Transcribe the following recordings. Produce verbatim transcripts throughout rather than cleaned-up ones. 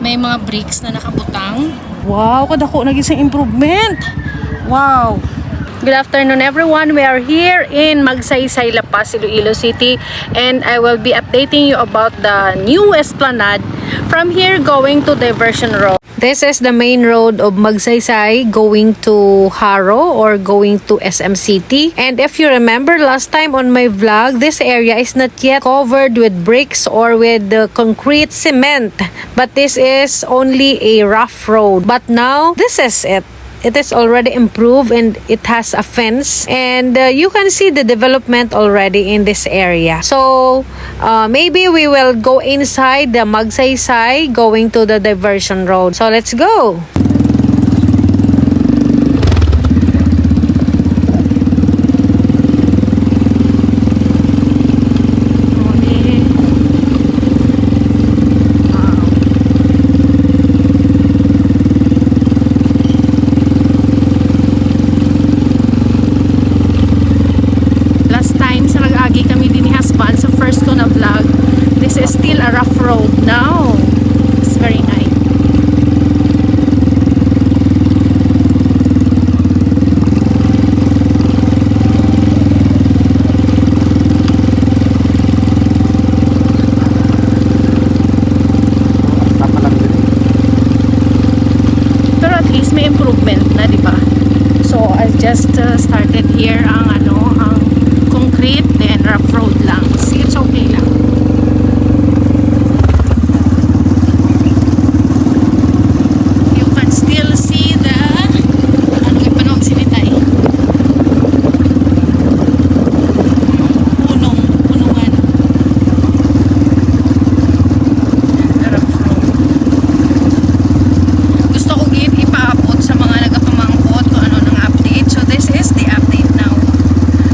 May mga bricks na nakabutang. Wow, kadako na gid sing improvement. Wow. Good afternoon, everyone. We are here in Magsaysay, La Paz, Iloilo City, and I will be updating you about the new esplanade from here going to Diversion Road. This is the main road of Magsaysay going to Jaro or going to S M City. And if you remember last time on my vlog, this area is not yet covered with bricks or with the concrete cement. But this is only a rough road. But now, this is it. It is already improved and it has a fence. And uh, you can see the development already in this area. So, uh, maybe we will go inside the Magsaysay going to the Diversion Road. So, let's go! Last time sa nag-agi kami din ni husband sa first ko na vlog, this is still a rough road. Now, it's very nice. Pero at least may improvement na, di ba? So, I just uh, started here ang ano, ang concrete, then rough road lang. See, it's okay lang. You can still see the, ano yung panahon sinitay. Punong, punungan. Rough road. Gusto ko gid ipaabot sa mga nagapamangkot kung ano nang update. So, this is the update now.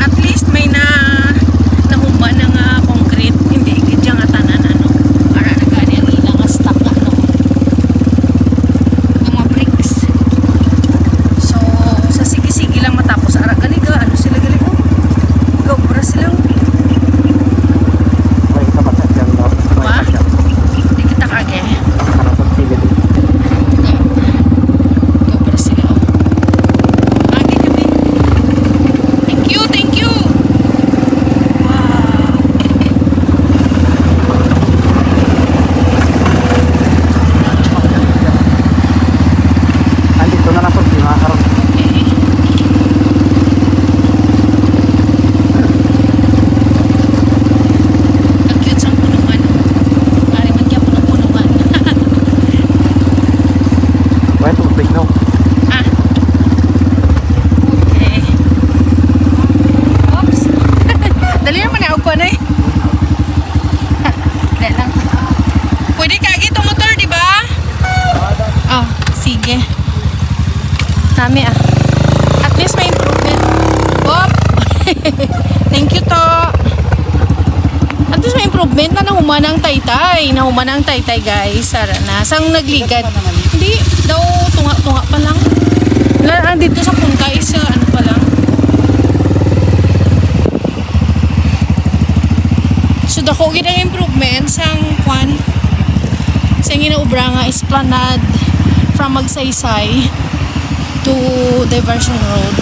At least may na nahuman na nga concrete. Hindi gid siya nga tanan, ano. Para na gani ang ila nga stock, ano. Nga mga bricks. So, sa sige-sige lang matapos. Ara, gali ka, ano sila, gali ko? Gobra sila. May isa pa sa dyan, no? May Ha? isa dyan. Di kita kage. Harap sa kilid. Gobra sila, oh. Agi kami. Thank you, thank you. Wow. Andito na lang sa mga karon. Okay. Ang cute sang punungan. Ari man kaya punong-punungan. Wala tubig, no? Ah. Okay. Oops. Dali naman na, ugpa na eh. Dali lang. Pwede ka, agi, itong motor, di ba? Oh, sige. Nami ah. At least may improvement. Op! Thank you to. At least may improvement na nahuman ang taytay. Nahuman ang taytay, guys. Sara na. Sang nagligad. Hindi. Daw tunga-tunga pa lang. Na, ah, dito sa punta is, uh, ano pa lang. So, dako gid ang improvement sang kwan, sa ginaobra nga esplanade from Magsaysay to Diversion Road.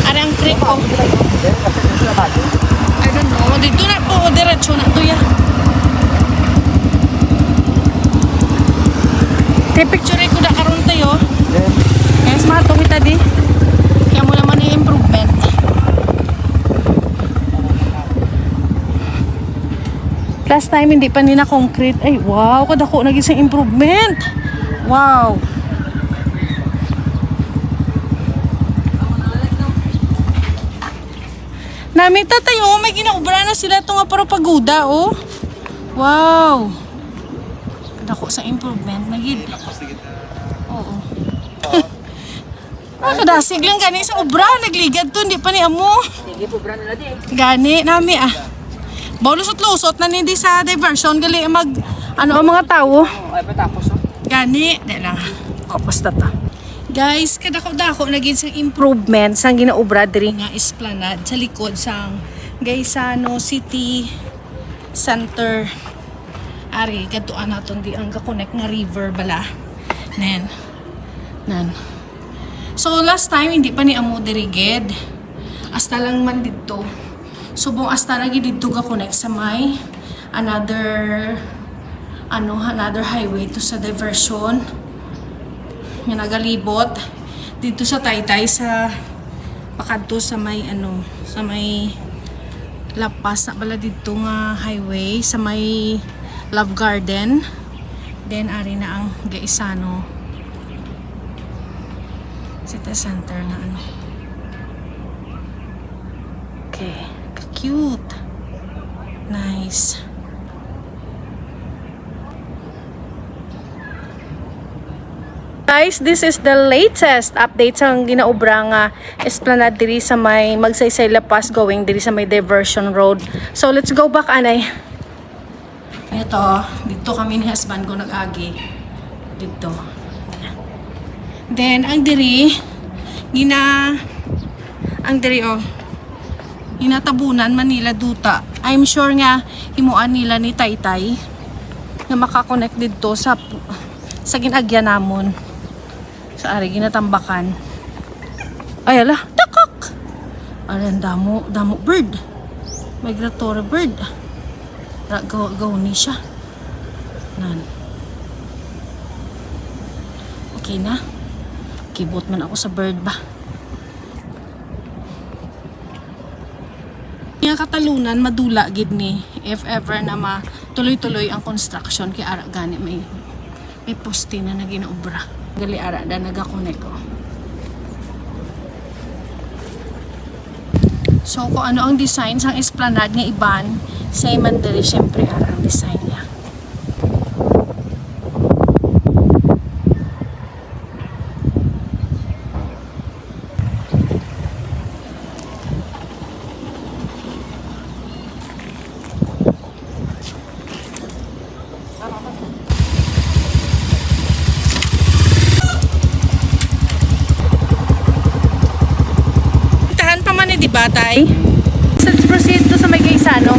Ari ang creek, oh. I don't know. Dito na po, diretso na to, ya. Te, picture ko da karon tayo. Yes, mato kita di. Kaya mo naman yung improvement. Last time, hindi pa nila concrete. Ay, wow, kadako na gid sa improvement. Wow. Namita tayo, may ginaobra na sila to nga para pagoda, oh. Wow. Dako sa improvement na gid. Oo. Ah, kadasig lang gani sa obra, nagligad to, hindi pa ni amo. Sige, obra nila di. Gani, nami ah. Baw lusot-lusot na ni di sa diversion, gali mag, ano, ang mga tao. Oh, ay, patapos, oh. Gani, di lang. Tapos na ta. Guys, kadako-dako na gid sang improvement sang ginaobra diri nga esplanade sa likod sang Gaisano City Center. Ari, kadtuan naton di ang ga-connect nga river bala. Nen. Nan. So, last time, hindi pa ni amo diri gid. Hasta lang man didto. Subong hasta lagi didto ga-connect sa may another, ano, another highway to sa diversion. Nga nagalibot didto sa Taytay sa pakadto sa may, ano, sa may La Paz na bala didto nga highway, sa may Love Garden. Then, ari na ang Gaisano City Center nga, ano. Okay. Ka-cute. Nice. Guys, this is the latest update sa ginaobra nga esplanade diri sa may Magsaysay La Paz, going diri sa may diversion road. So, let's go back, anay. Ito, dito kami ni husband ko nag-agi. Dito. Then, ang diri, gina, ang diri, oh, ginatabunan man nila duta. I'm sure nga himuan nila ni Taytay nga makakonect didto sa, sa ginagyan namon. Sa ari ginatambakan. Ay, ala, takak! Ari, ang damo, damo bird. Migratory bird. Ra, gaw, gaw ni siya. Nan. Okay na. Kibot man ako sa bird ba. Nga katalunan, madula gid ni if ever na matuloy-tuloy ang construction, kay ara gani may, may poste na naginaobra. Gali ara da nagakoneko. So, kung ano ang design sang esplanade nga iban, same man diri, syempre, ara ang design niya. Tahan pa man ni, di ba, Tay? Let's proceed to sa may Gaisano.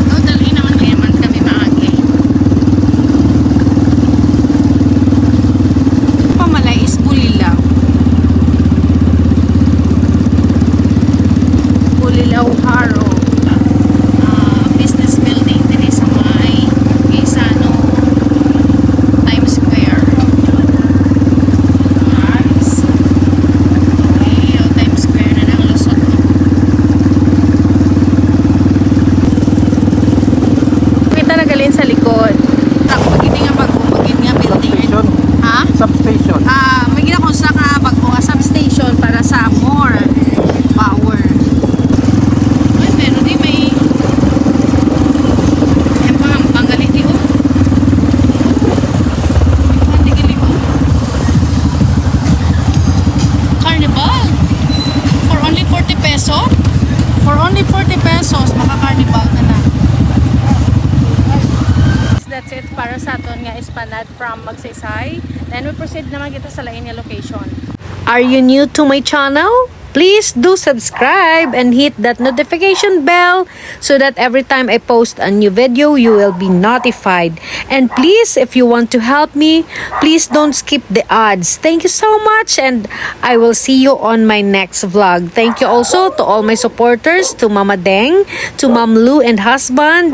Oh, dali naman, kaya man kami maagi. Pamalay is Bulilaw. Bulilaw Harrow. Ah, business building diri sa may Gaisano, Times Square. Nice. Okay, oh, Times Square na nang lusot, no? Kita na galing sa likod. Ako, pag hindi nga bago, pag hindi nga building. Substation. Ha? Substation. Ah, may ginakonstruct na bago nga substation para sa more power. Ay, pero di may, may hampang-hampang gali di, oh. Ang tigil, oh. Carnival. For only forty peso? For only forty pesos, maka-carnival ka na. That's it para sa aton nga esplanade from Magsaysay. Then we proceed naman kita sa lain nga location. Are you new to my channel? Please do subscribe and hit that notification bell so that every time I post a new video, you will be notified. And please, if you want to help me, please don't skip the ads. Thank you so much, and I will see you on my next vlog. Thank you also to all my supporters, to Mama Deng, to Ma'am Lou and husband,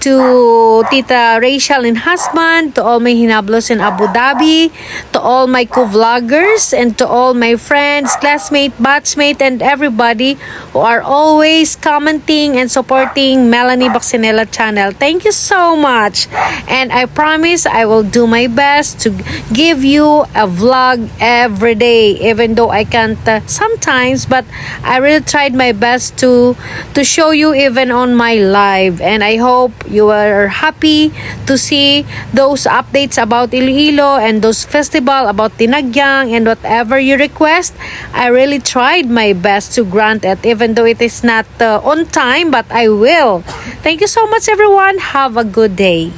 to Tita Rachel and husband, to all my hinablos in Abu Dhabi, to all my co-vloggers, and to all my friends, classmate, batchmate, and everybody who are always commenting and supporting Melanie Baxinela channel. Thank you so much. And I promise I will do my best to give you a vlog every day, even though I can't, uh, sometimes, but I really tried my best to, to show you even on my live. And I hope you are happy to see those updates about Iloilo and those festival about Dinagyang and whatever you request. I really tried my best to grant it, even though it is not, uh, on time, but I will. Thank you so much, everyone. Have a good day.